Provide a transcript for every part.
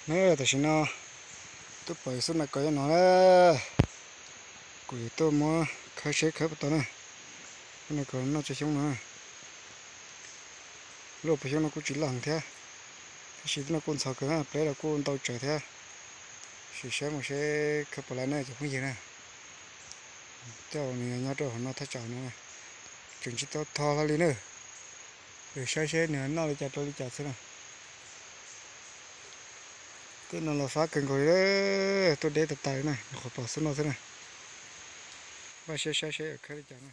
Na tam sim no twb pom xub nas kos nyob no na, kuv yuav tuaj muab khawb seb khawb puas tau na. Xub nas kos noj tsawg xyoob no na. Luaj puas xyoob no kuj tsis loj heev thiab, tab sis twb noj kuj ntxhov kawg na, pleb los kuj ntau tsawv thiab. Sim saib mus seb khawb puas lawm na cov phooj ywg na. Tej zaum nws nyob rau hauv no thaj tsam no tseem tsis tau tho hlo li na. Saib seb nws noj li cas rau li cas xwb na. Tej no los fab kawg nkaus li, tuaj deb tas tas li na, nyuam qhuav pom xub no xwb na. Npaj siab saib seb yuav khawb li cas na.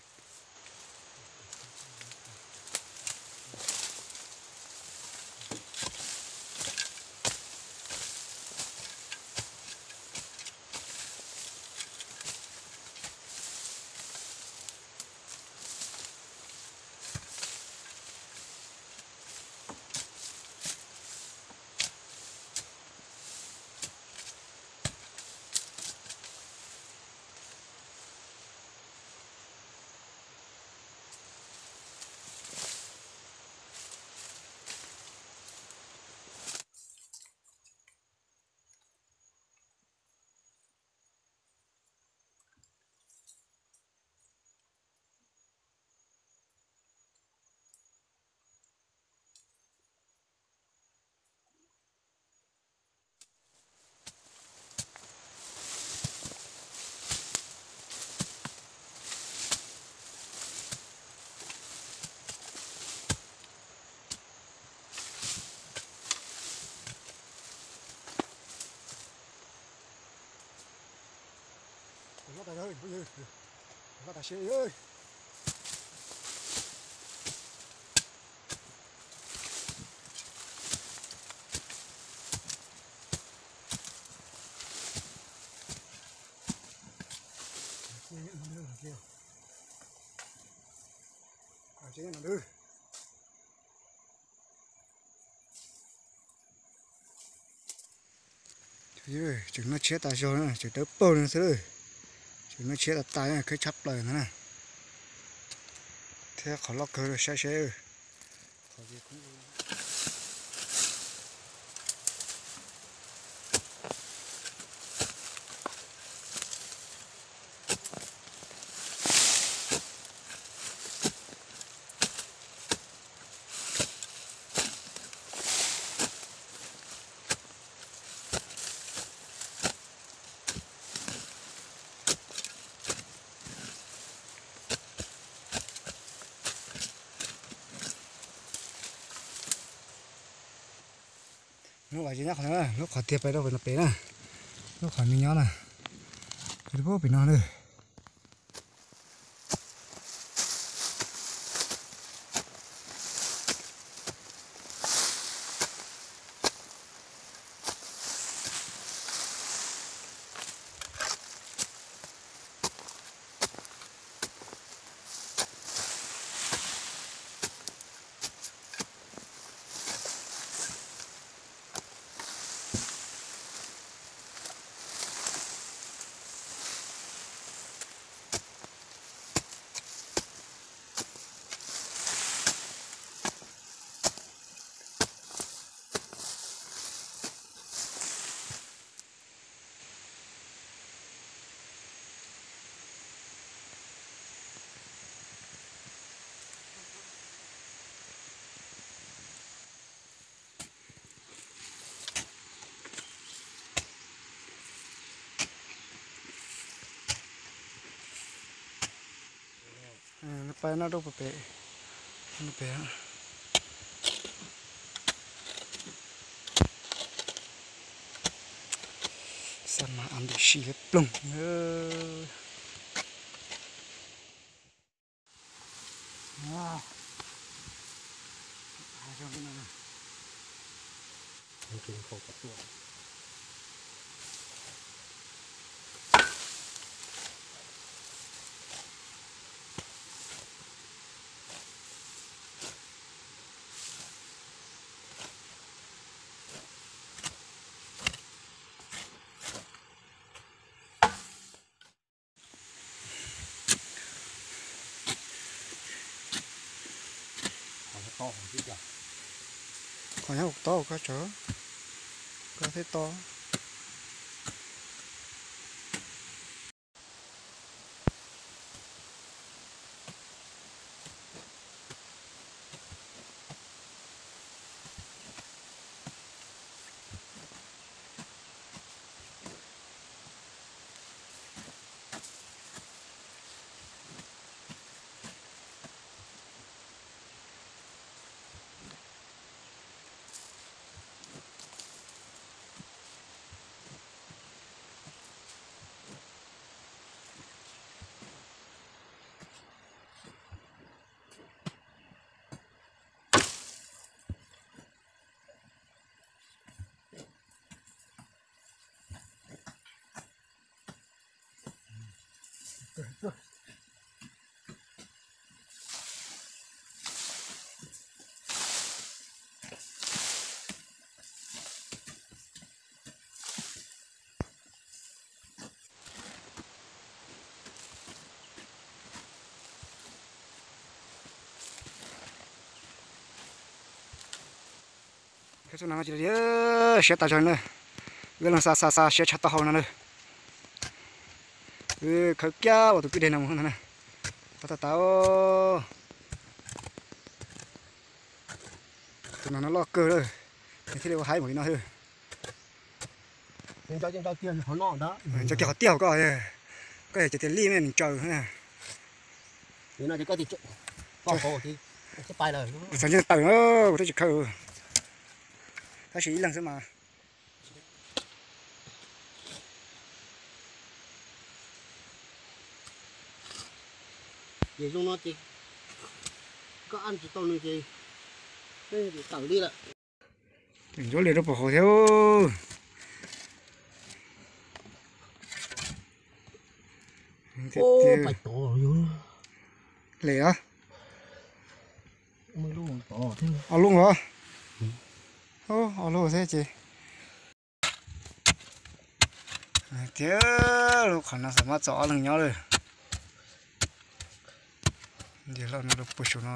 Tseem noj tshiab tas zog na, tseem dawb paug no xwb lawm. Tseem noj tshiab tas tas, khawb tshab plaws ntag na. Thiab qhov loj kawg saib seb. Lub uas nyob qhov no, lub qhov tiag pais rau pem no pem na, lub qhov nws nyob na, pem no na. Pais no rau pem, pem. Xab mas a ntim si ploog. Qhov nyob hauv tau koj tsawv. Tau thiab tau. Siab tas zog na, wb los xa xa xa siab tshaj taub hau no na. Wb khawb kiag ua tus kwj deg no mus na. Tau tau tau. Tus no no loj kawg lawm, nws thiaj li ua haib npaum li no xwb. Nco kiag qhov tiaj hauv koj, koj yog cov tias lij ne nws tsaws. Txog ntsej tawm na, kuv twb tsis khawb, tab sis ib leeg xwb mas. Ces zoo no ces koj ab tsis tau nws ces peb tawm li lawm. Ntsuab lias rau puag hauv thiab. Lem os. Ob lub os. Ob lub thiab ces. Thiab lub qhov no xav muab txog ob leeg nyob lawm. Ntiag loj no rau puag saum no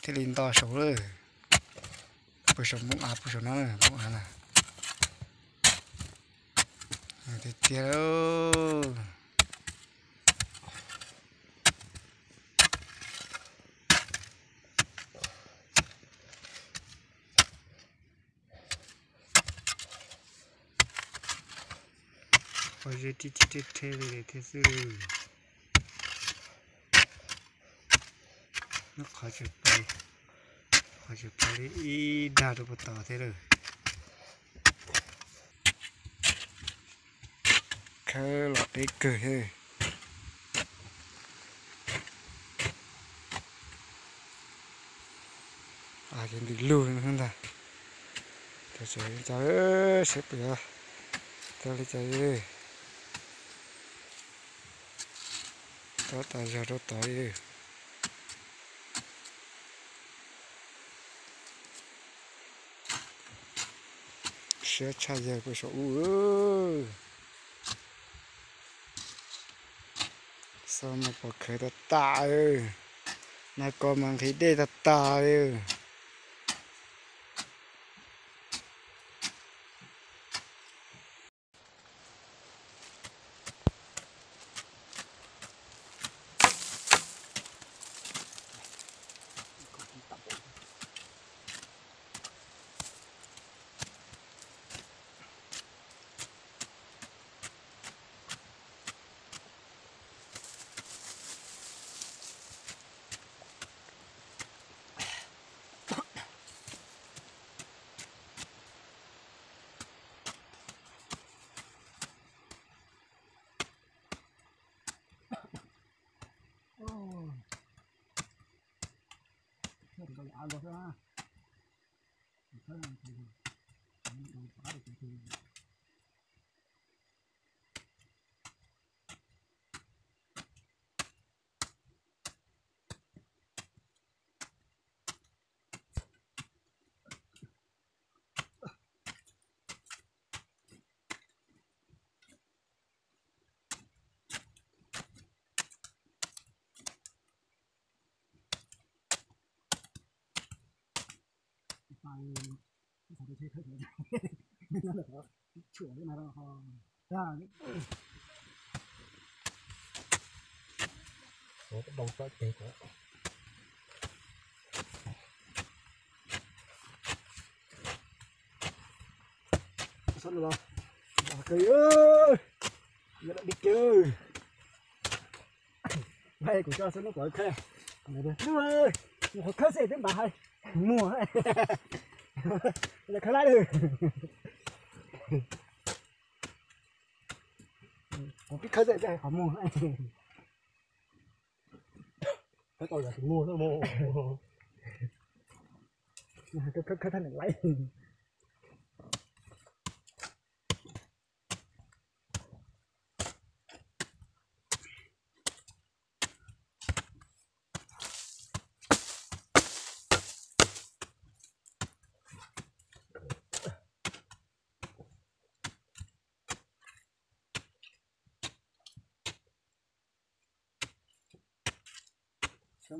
thiaj li nto saum lawm. Puag saum npoo av, puag saum no npoo av na. Tiag tiag. Qhov ze tib tib rhe rhe li thiab xwb. Nub qhov tseem pais, qhov tseem pais li ib dag rau puag tod thiab lawm. Khawb los deb kawg thiab. Ces ntws lug ntag. Cov sawv li cas, sawv pwm, cov li cas, rov tas zog rau tod li. Siab tshaj yawg puag saum ub. Xav mus pom khawv tas tas, nas kos mas nqhis dej tas tas li. Kuv coj xwb hnub qhuav khawb, hnub qhuav khawb xwb twb npam hais muag lawm, khawb lab lawm. Kuv pib khawb xwb twb hais qhov muag. Khawb tau yog tus muag xwb mus. Khawb thaj neem laib.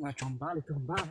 Mas tsoom npab li tug npab.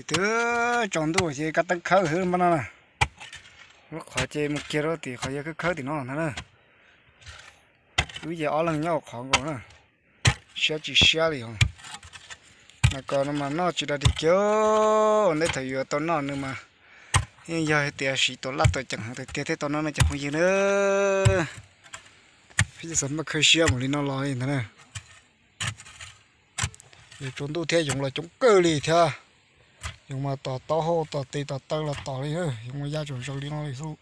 Twb tsaus ntuj ces kab teeb khawb xwb npaj no na. Lub qhov ces mus kiag rau tim qhov yog khawb khawb tim no ntag na. Wb ces ob leeg nyob hauv qhov nkaus na. Siab tsis siab li os. Mas kom no mas noj tsis dog dig kiag, ua ntej thaum yuav tau noj nws mas yeej yog hais tias siv tus laj tus ceem heev tiag tiag thiaj tau noj no cov phooj ywg na. Peb xav maj khawb siab mus li no los li ntag na. Yuav tsaus ntuj thiab yoov los coob kawg li thiab. Yoov mas tom taub hau tom tes tom taw los tom li, yoov mas ya tsoom zaws li no li xwb.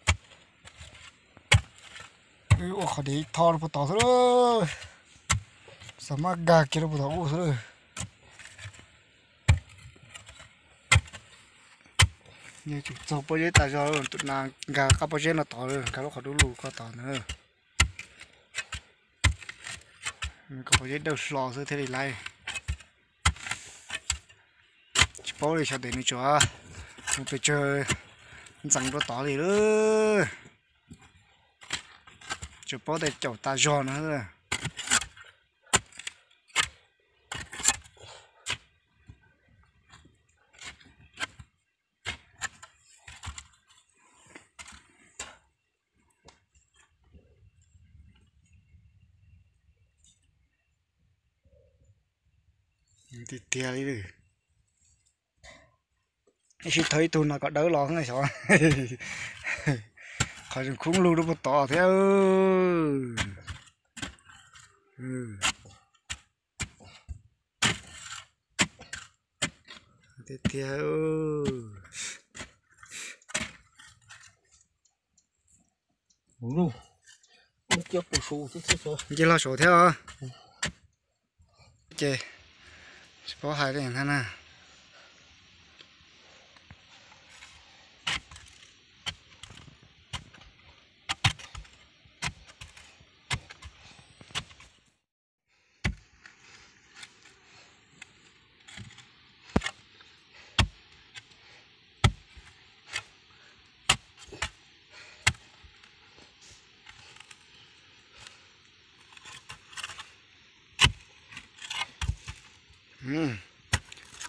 Wb ua qhov dev tho rau puag tod xwb, xav maj nkag kiag rau puag tod ub xwb. Yeej tsis txaug pob zeb tas zog, tus nas nkag qab pob zeb no tod, nkag lub qhov dub lug ko tod ntag. Kom pob zeb dawb hlo xwb thiaj li laib. Tsis paub li, xyov tes nws tsuas mus pes tsawg ntxeev rau tod li lawm. Tsuas paub tias caum tas zog no. Tiag tiag li. Ib sij thawb ib tug no kom dawb los xyov. Qhov zoo khoob lug rau puag tod thiab. Tiag tiag. Nce hlo saud thiab os. Ces tsis paub hais li ntag na.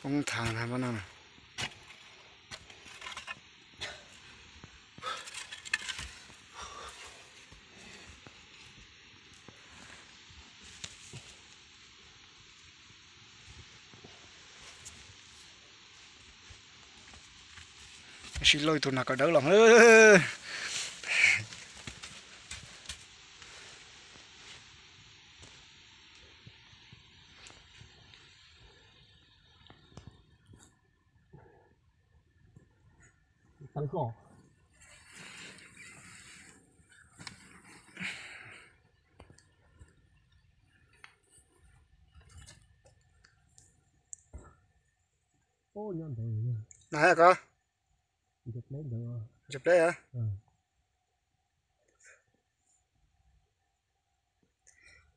Poob nthav ntag pab no. Sib laub ib tug nas kos dawb los. Nyob ntawd ko. Ntsia pleb ko.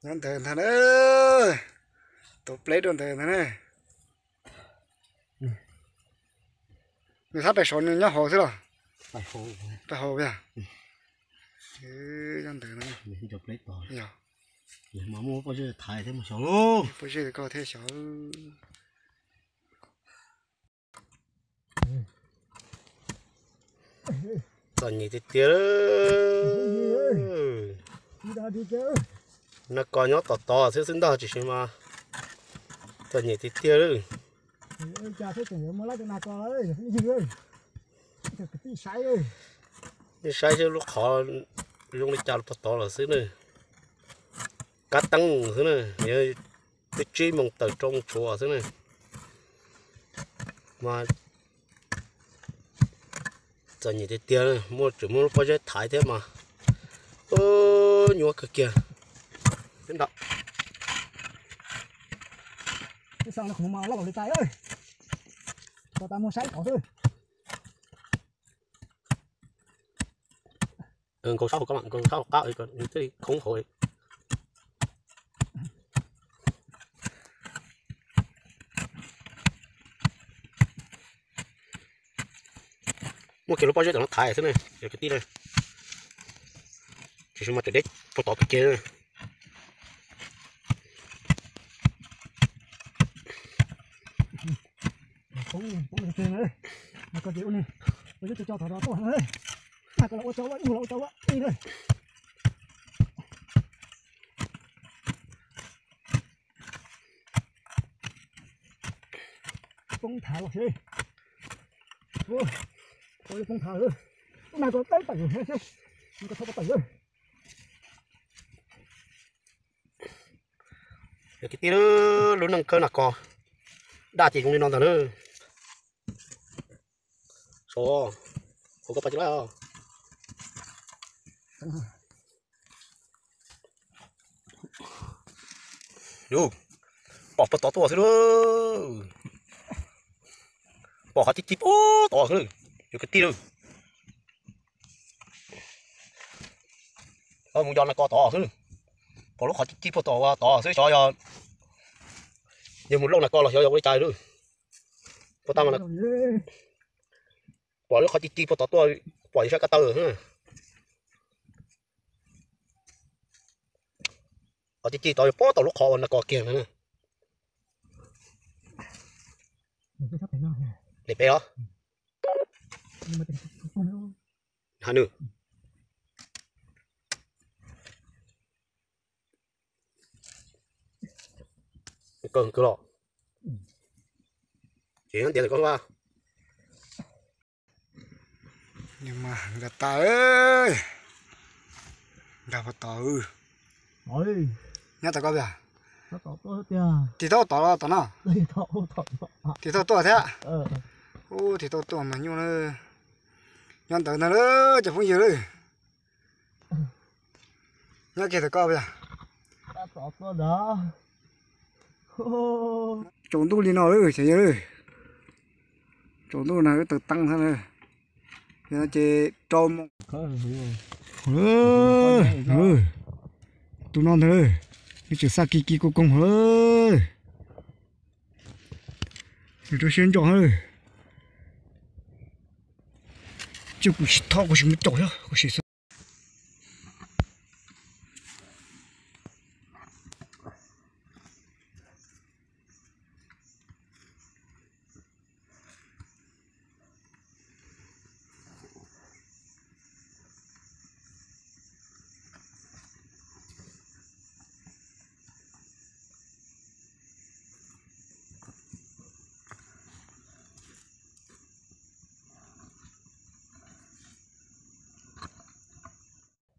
Nyob ntawd ntag na. Tuav pleb dua ntawd ntag na. Nws thab pais saud nws nyob hauv xwb los? Pais hauv yog. Nyob ntawd. Yog. Mas muaj pob zeb thaiv thiab mus xyov lauj. Pob zeb koj thiab xyov. Txom nyem tiag tiag. Nas kos nyob tom tod xwb xwb ntag tiam sis mas txom nyem tiag tiag lawm. Nej saib seb lub qhov zoo li cas los tod tod lawm xwb na. Kab teeb xwb na, yog twb tsib moos tawm rau moos tshuav xwb na. Mas txom nyem tiag tiag, muaj tseem muaj lub pob zeb thaiv thiab mas nyuaj kawg kiag. Nkaus sab hauv ko, nkaus sab hauv qab, nws thiaj li khoob hauv. Muaj kiag lub pob zeb tom no thaiv xwb na, yog kwv tij na. Tiam sis mas tseem deb puag tod kawg kiag. Poob nthav los seb. Poob nthav, ub, nas kos tawm seb, nas kos tawm. Yog kwv tij, lub neej khawb nas kos daj ces zoo li no ntag na. Sav, hauv ko pas tsis laib os. Yus, pom puag tod tuaj xwb lauj. Pom qhov ci ci puag tod xwb, yus kwv tij lauj. Mus yos nas kos tod xwb. Pom lub qhov ci ci puag tod tod xwb, xyov yog yus mus lauj nas kos los xyov yog ua li cas lauj. Puag ta, pom lub qhov ci ci puag tod tuaj, pom yus sab ko taw xwb. Qhov ci ci tod yog puag tod lub qhov uas nas kos kiag ntag na. Daim pem os. Nws kawg kawg los. Ces nyob ntiav ntawm ko hlub. Nkag tas, nkag puag tod. Nyob tom ko, tig tau tod los tom no? Tig tau tuaj thiab. Ub, tig tau tuaj mas nyuaj na. Nyob ntawd ntag lawm cov phooj ywg lawm. Nyob kiag tom ko, tsaus ntuj li no lawm cov yawg. Tsaus ntuj no wb taws teeb thiab na. Ces rau moos. Tus no ntag, nws tseem xa ki ki koog koog lawm. Nws rau siab ntso. Ces kuv sim thov kuv sim mus caum thiab kuv sim xwb.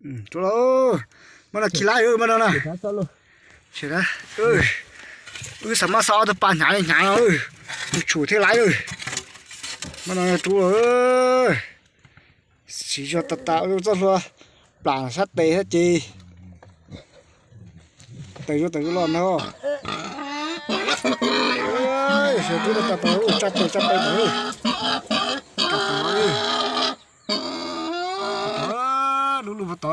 Rub los, mas no khi laib mas no na. Wb xav mas xav ob tug pas hnyav li hnyav no, mus tshum thiaj laib. Mas no rub los, siv zog tas tas txoj hlua plam sab tes thiab ces. Tawm zuj tawm zuj los ntag. Sawv rub tas tas, tsaj pawg tsaj pawg tod. Lub lub puag tod.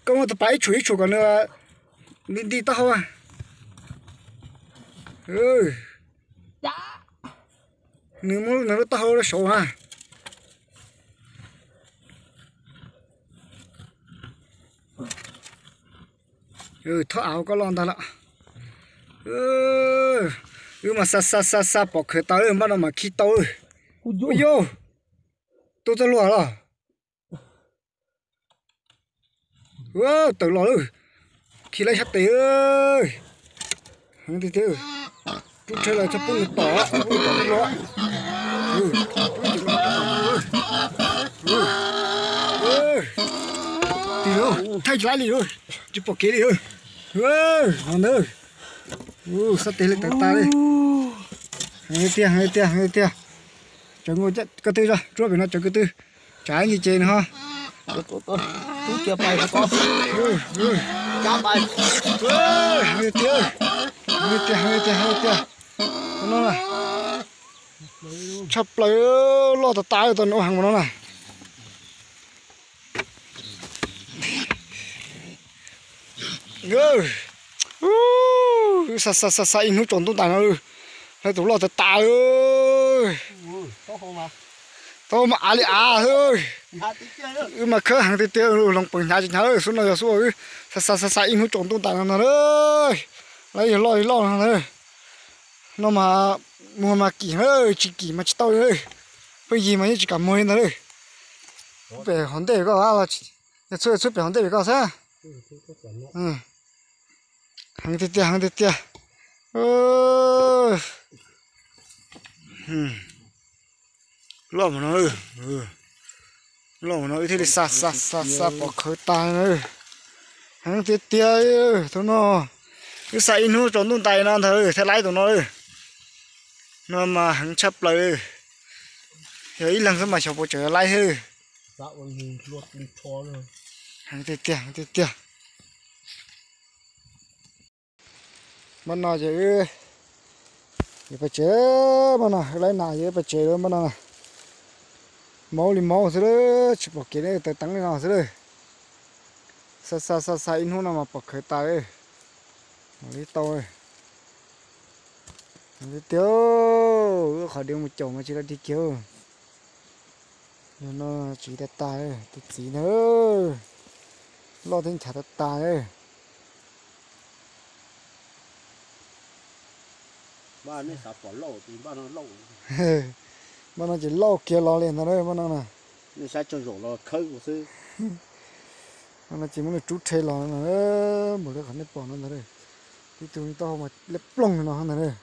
Koj muab tus pas ib tshum ib tshum kom nws nti nti taub hau. Nws muab nws lub taub hau rau saud na. Thob av koj loj ntag lawm. Wb mas xa xa xa xa pom khawv tas, npaj no mas khi tau. Ua yog, tu txoj hlua los. Tawm los lawm. Khi laib sab tes. Heev tiag tiag. Rub rhe los txhob pub nws tom, pub nws tom los. Tig lawm, thaij tsis laib li, tsis pom kev li. No ntag. Sab tes hle tawv tas li. Heev li tiag, heev li tiag, heev li tiag. Tsawv nkaus ko tw, tsuab pem no tsawv ko tw. Tsam ib ntsis ces nws ho. Heev li tiag, heev li tiag, heev li tiag, heev li tiag. Tshaj plaws, loj tas tas tau nws ua heev mus no na. Xa xa xa xa ib hnub tsaus ntuj ntais no, hlawv tus loj tas tas. Taub hau mas av li av. Wb mas khawb heev tiag tiag, hloov pees hnyav tsis hnyav, xub no yog xub wb xa xa xa xa ib hnub tsaus ntuj ntais no no. Lawv yog loj li loj no na. No mas muag mas kim na, tsis kim mas tsis tau li. Pheej yig mas yeej tsis kam muag li ntag. Pem hauv ntej koj, yog txhua txhua pem hauv ntej pem koj xwb. Heev tiag tiag, heev tiag tiag. Loj mus no, loj mus no wb thiaj li xa xa xa xa pom khawv tas na. Heev tiag tiag, thaum no wb xa ib hnub tsaus ntuj ntais no ntag thiaj laib tus no. No mas heev tshaj plaws. Yog ib leeg xwb mas xyov puas tseem laib thiab. Heev tiag tiag, heev tiag tiag. Hmo no ces wb yuav pais tsev, hmo no wb laib nas ces wb pais tsev lawm hmo no. Maub li maub xwb lawm, tsis pom kev li, taws teev li no xwb lawm. Xa xa xa xa ib hnub no mas pom khawv tas. Mam li tau. Tiag tiag, wb qhov diav mus caum mas tsis tau dig kiag. Yog no tsis tas tas, tus txiv ntag, loj thiab nchav tas tas. Npaj no ces lauj kiag los li ntag, npaj no na. Npaj no ces muab nws rub rhe los no, npaum li qhov nej pom no ntag. Tib tug taub hau mas liab ploog no ntag.